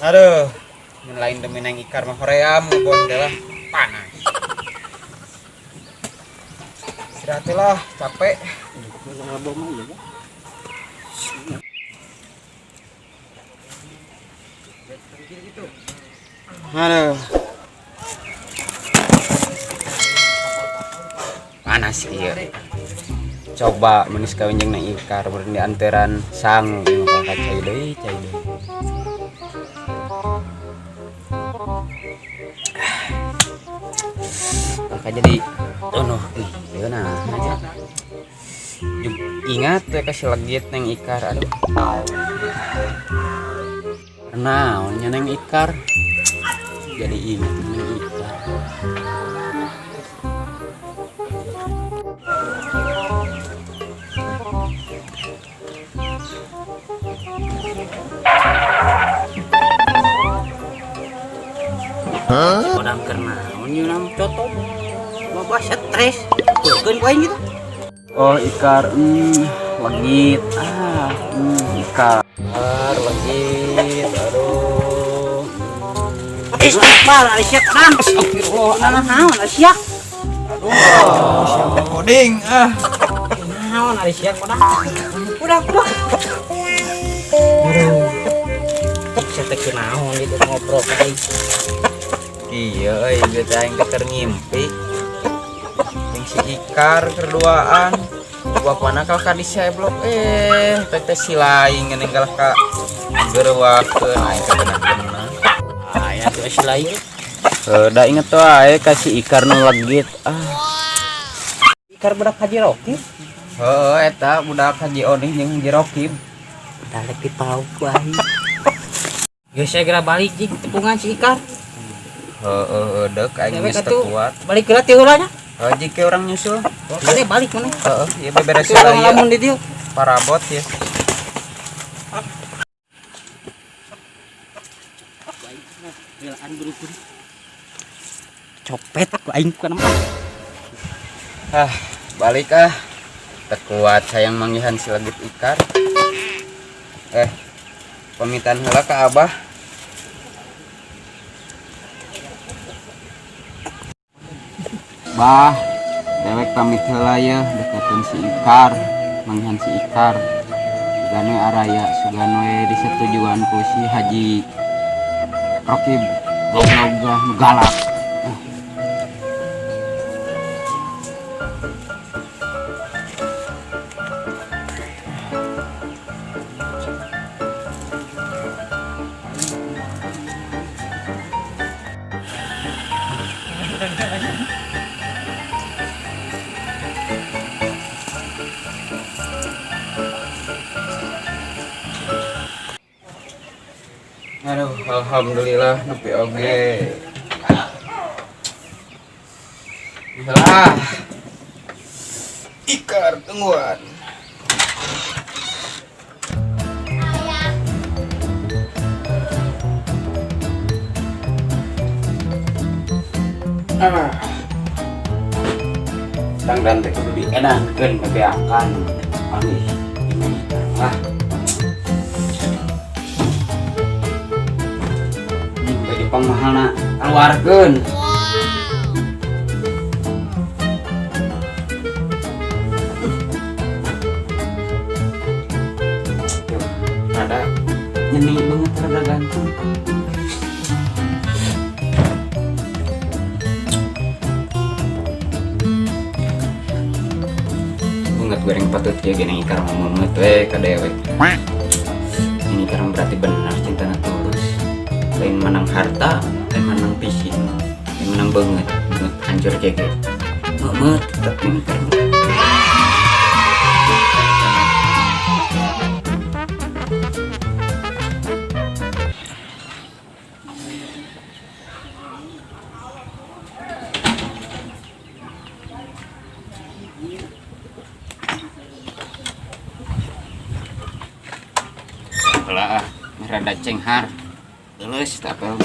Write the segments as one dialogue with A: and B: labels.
A: Aduh, mun lain demi nang ikar mah hoream ngebon teh lah panas. Istirahat lah, capek. Aduh. Panas iya. Coba menis kawin jeung nang ikar beureun di anteran sangu ieu mah ka cai deui, cai deui. Maka jadi oh iya nah aja. Ingat ya kasih legit neng ikar aduh. Naonnya neng ikar. Jadi ingat neng ikar.
B: Hah? Kodam keur naon ieu nam coto. Bapak stres. Keun ku aing gitu.
A: Oh ikar, legit. Ah, ikar legit. Aduh.
B: Istighfar ari sia kadang.
A: Astagfirullah.
B: Nah, naon ari sia?
A: Aduh, siapa koding ah.
B: Naon ari sia kodang? Udah, udah. Aduh. Sia teh kunaon gitu ngobrol ka aing.
A: Iya euy, geus aing teh keur ngimpi. Jeung si Ikar kerduaan. Bapana kalah ka diseblok teh teh si lain geuning kalah ka gereuwakeun aing teh bener-bener.
B: Aya tuh si lain.
A: Heuh, da inget wae ka si Ikar nu legit. Ah.
B: Ikar budak Haji Rokib.
A: Heuh, eta budak Haji Onih jeung Haji Rokib.
B: Dalek dipauk ku aing. Geus segera balik jig tepungan si Ikar.
A: Heuh, deuk aing
B: Dewek
A: geus teu
B: atuh.
A: kuat.
B: Balik heula ti heula nya.
A: Heuh, jig urang nyusul.
B: Kade balik mana?
A: Heeh, ieu beberes
B: Atuh urang
A: heula ieu.
B: lamun di dieu.
A: Parabot ya.
B: Helaan berukur. Copet ku aing ku nempat.
A: Ah, balik ah. Teu kuat sayang manggihan si legit Ikar. Pamitan heula ka Abah. Bah, dewek pamit heula yeuh deketin si Ikar, manggihan si Ikar. Sugan we araya, sugan we disetujuan ku si Haji Rokib, goblok lah nu galak. Aduh, alhamdulillah nepi oge. Lah. Ikar tungguan. Ah. Dangdan teh kudu dienangkeun bebeakan. Panggih ini ikar lah. Baju pang mahalna keluarkeun. Tuh, rada nyeni banget, rada ganteng. Banget goreng patut ya gini ikar mau memet we ka dewek. Ini ikar berarti benar cintana tulus. Lain menang harta, lain menang fisik, lain menang banget, banget hancur kege. Memet tetap ini ikar. Lah, rada cenghar. Terus tak apa.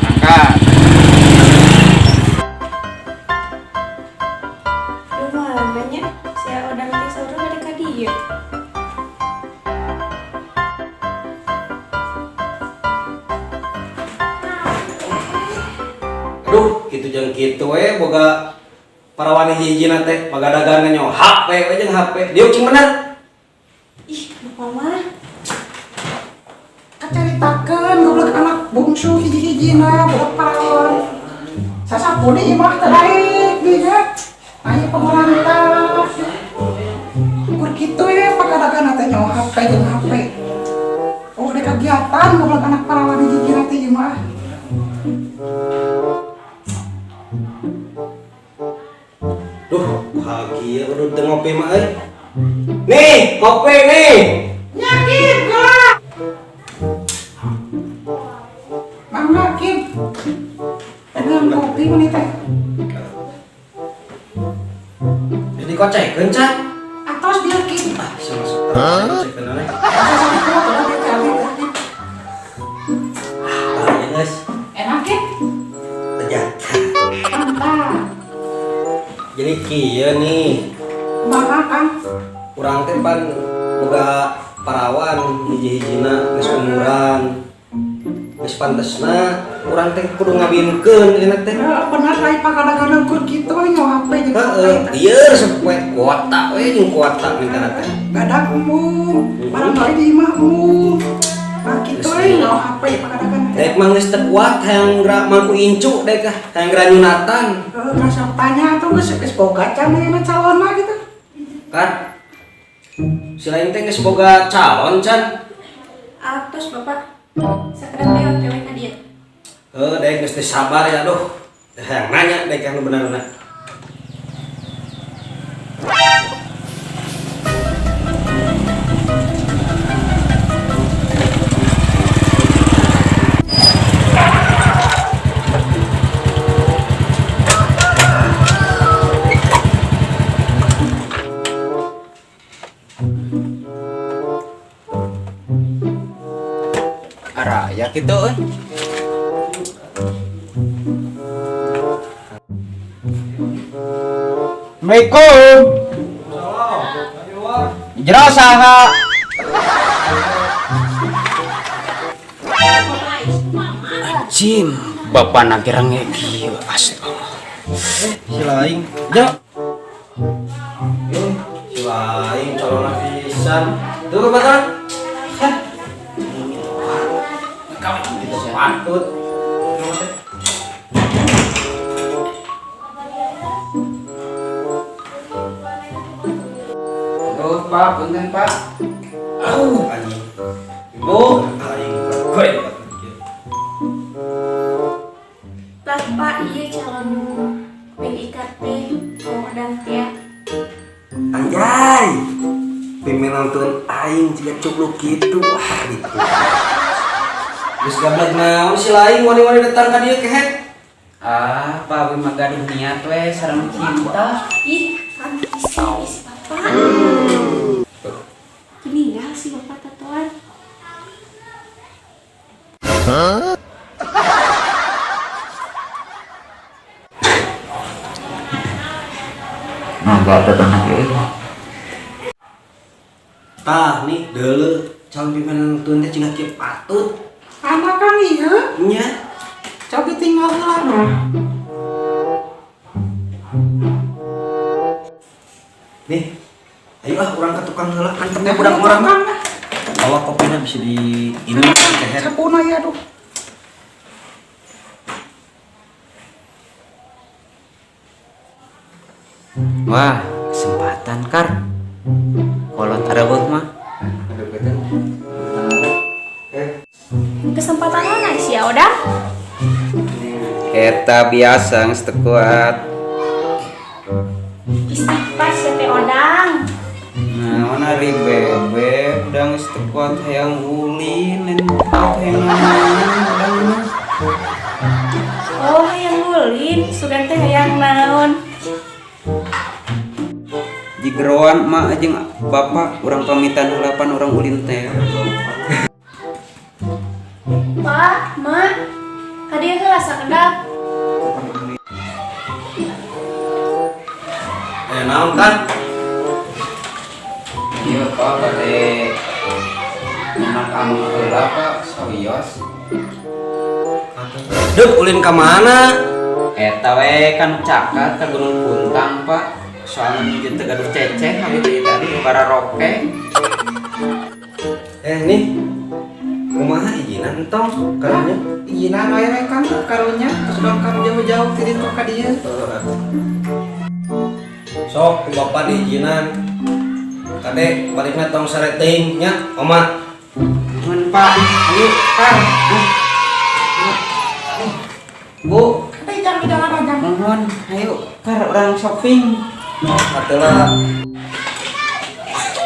A: Angkat.
C: Duh, mananya si Odang teh saurna bade ka dieu. Kitu jeung kitu we boga parawan hiji-hijina teh pagadagan nyo HP we jeung HP. Diuk cing bener.
D: Ih, bapak mah.
E: Kacaritakeun goblok anak bungsu hiji-hijina boga parawan. Sasapu di imah teh daek deui nya. Aya pemerintah. Ukur kitu ya pagadagan teh nyo HP jeung HP. Oh, ada kegiatan goblok anak parawan hiji-hijina teh imah.
C: Duh, bahagia udah teu ngopi mah euy. Nih, kopi nih.
E: Nyakit gua. Mangga Kim. Dengan kopi mana teh?
C: Jadi kocekeun can.
E: Atos dia Kim.
C: Ah, bisa masuk. Kocekeun aneh.
E: Atos aku tuh dia cari teh.
C: Ah, ya guys.
E: Enak Kim.
C: Ternyata.
E: Mantap.
C: Jadi kieu nih,
E: Kumaha Kang?
C: Urang teh pan boga parawan hiji-hijina geus umuran. Geus pantesna urang teh kudu ngawinkeun ieu teh.
E: Ya, bener lah pagadagan ukur kitu we nyo HP jeung HP.
C: Heeh, ieu resep we kuota we jeung kuota mintana teh.
E: Gadak umum, barang bali di imah umum. Nah kitu we nyo HP pagadagan teh.
C: Dek mah geus teu kuat hayang gerak mangku incu dek ah, hayang gerak nyunatan.
E: Heeh, rasa tanya tuh geus geus boga can ayeuna calonna gitu.
C: Kan? Selain teh geus boga calon can.
D: Atos bapak. Sakedap deui OTW ka dieu.
C: Heuh, dek geus teu sabar ya aduh. Hayang nanya dek anu benerna.
A: Araya kitu euy. Assalamualaikum. Jero saha? Anjing, bapak nanti renge kieu astagfirullah.
C: Si lain. Jo. Eh, si lain calon pisan. Tuh kebetulan. Hah. Patut.
A: Tuh, Pak, punten, Pak.
C: Au, anjing. Ibu, aing goreng.
D: Bapak iya calon pin ikat teh mau odang teh.
C: Anjay. Pimen nonton aing jiga cukluk gitu. Wah, gitu. Geus gablek naon si lain wani-wani datang ka dieu kehet.
A: Ah, Pak, abi mah gaduh niat we sareng cinta.
D: Ih, kan isi isi bapak. Meninggal si bapak tatoan.
A: Mangga teh tenang euy.
C: Tah nih deuleu calon pimen nonton teh jiga kieu patut.
E: Anak kan iya,
C: Nya.
E: coba tinggal lah.
C: Nih. Ayo ah urang ka tukang heula antepnya budak urang. Awak kopina bisa di ini kehet.
E: Sapuna ya aduh.
A: Wah, kesempatan kar. Kolot areueuh mah.
D: Kesempatan mana sih ya odang?
A: Eta biasa geus teu kuat.
D: Istighfar teh odang.
A: Nah, mana ari bebek udah geus teu kuat hayang ulin, lain kuat hayang naon udang mah.
D: Oh, hayang ulin, sugan teh hayang naon?
A: Jigeroan mak jeung bapak urang pamitan heula pan urang ulin teh.
D: Pak, Ma, ka dieu heula sakedap.
C: Eh naon kan?
A: Iya Pak, bade anak ameng heula Pak, sawios.
C: Dek ulin ka mana?
A: Eta we kan cakat ka Gunung Puntang, Pak. Soalnya nuju teu gaduh ceceh abi teh tadi bararoke.
C: Eh nih. Kumaha izinan entong karunya?
E: Izinan wae we kan karunya terus dongkap jauh-jauh ti ditu ka dieu.
C: Sok ku bapak diizinan. Kade balikna tong sare teuing nya, Oma.
A: Nuhun, Pak. Ayo, Kar. Bu,
E: Kade jang jalan aja.
A: nuhun. Ayo, Kar urang shopping.
C: Atulah.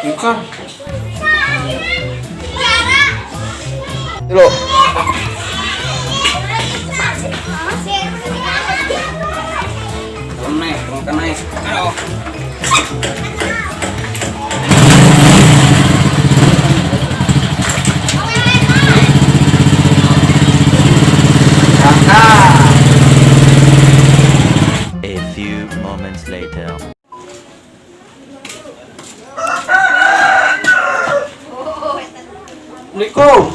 A: Yuk, Kar. Lo. Belum naik, belum kan naik. Aduh. Berangkat.
F: A few moments later.
A: Assalamualaikum.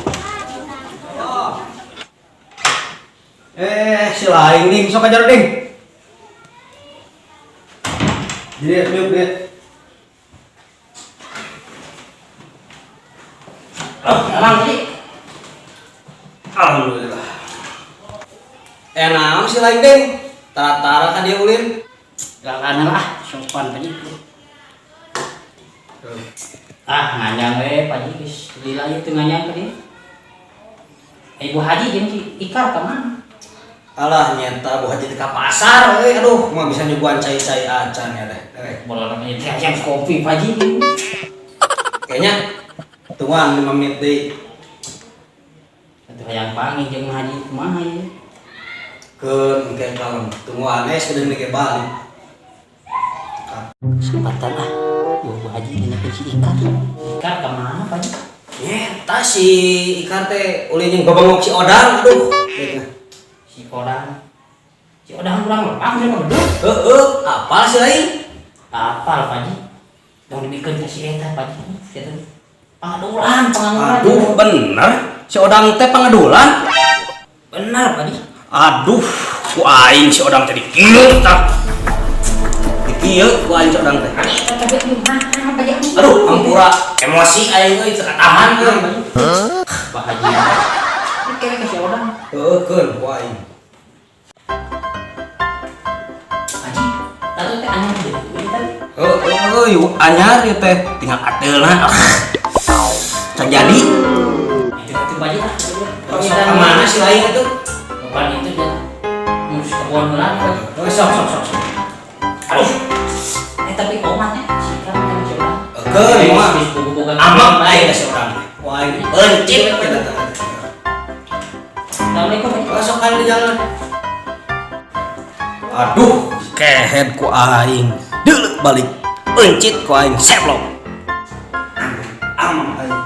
C: Eh, si lain nih, sok ajar ding. Jadi, yuk, lihat.
B: Emang sih.
C: Alhamdulillah. Eh, naon si lain ding? Tara-tara kan dia ulin.
B: Gak lah, sopan Pak Ji. Ah, nganyang we Pak Ji geus lila ieu teu nganyang ka dieu. Eh, Ibu Haji jeung si Ikar ka mana?
C: Alah nyata Bu Haji ka pasar euy, aduh, mah bisa nyuguhan cai-cai acan ya deh. Eh,
B: Bola namanya yang kopi Pak Ji.
C: Kayaknya tungguan 5 menit deui.
B: Atuh hayang panggih jeung Haji kumaha ieu?
C: Keun engke kalem. Tungguan eh sedeung ge balik.
B: Kesempatan ah, Bu Haji nanyakeun si Ikar. Ikar ka mana Pak Ji?
C: Nyeta si Ikar teh ulin jeung babengok si Odang, aduh.
B: Si Odang. Si Odang urang lepang cenah beduk.
C: Heeh, apal si lain?
B: Apal Pak Ji. Tong dibikeun ka si eta Pak Ji. Si eta pangadulan, pangadulan.
C: Aduh, bener. Si Odang teh pangadulan.
B: Bener Pak Ji.
C: Aduh, ku aing si Odang teh dikieu tah. Dikieu ku aing si Odang teh.
B: Tapi gimana Pak Ji?
C: Aduh, ampura emosi aing euy teu katahan euy.
B: Pak Haji. Ini kayaknya ke si Odang.
C: Heueuh keun ku aing.
B: Haji, tadi teh anyar deui tadi.
C: Heueuh euy, anyar ieu teh tinggal ateulna. Can jadi.
B: Itu itu Pak Haji ah.
C: Sok ka mana si lain itu?
B: Kapan itu dia ngurus kebun heula Pak Haji.
C: Oh, sok sok sok. Sok.
B: Aduh. Eh tapi omatnya si kan si Odang.
C: Keun mah.
B: Geus boga-boga.
C: Amak aing ka si Odang teh. Ku aing encit kita teh.
B: Assalamualaikum Pak Haji.
C: Oh, sok kan di jalan. Aduh, kehed ku aing. Deuleu balik. Encit ku aing seplok. Amang aing.